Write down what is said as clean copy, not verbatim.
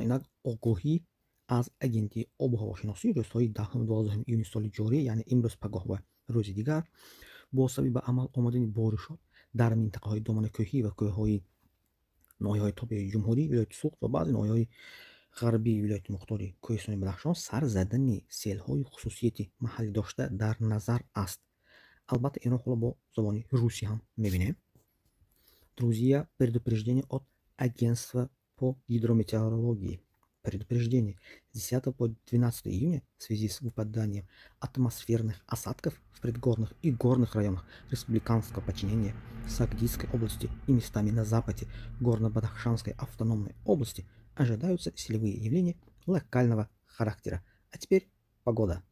Инак, огоҳӣ аз Агентии обу ҳавошиносӣ: рӯзҳои 10-12 июни соли ҷорӣ, яъне имрӯз, пагоҳ ва рӯзи дигар, бо сабаби ба амал омадани боришот дар минтақаҳои доманакӯҳӣ ва кӯҳҳои ноҳияҳои тобеи ҷумҳурӣ, вилояти Суғд ва баъзе ноҳияҳои ғарбии вилояти мухтори Кӯҳистони Бадахшон сар задани селҳои хусусияти маҳаллӣ дошта дар назар аст. Албатта, инро ҳоло бо забони русӣ ҳам мебинем. Друзья, предупреждение от Агентства по гидрометеорологии. Предупреждение: с 10 по 12 июня в связи с выпаданием атмосферных осадков в предгорных и горных районах республиканского подчинения Согдийской области и местами на западе Горно-Бадахшанской автономной области ожидаются селевые явления локального характера. А теперь погода.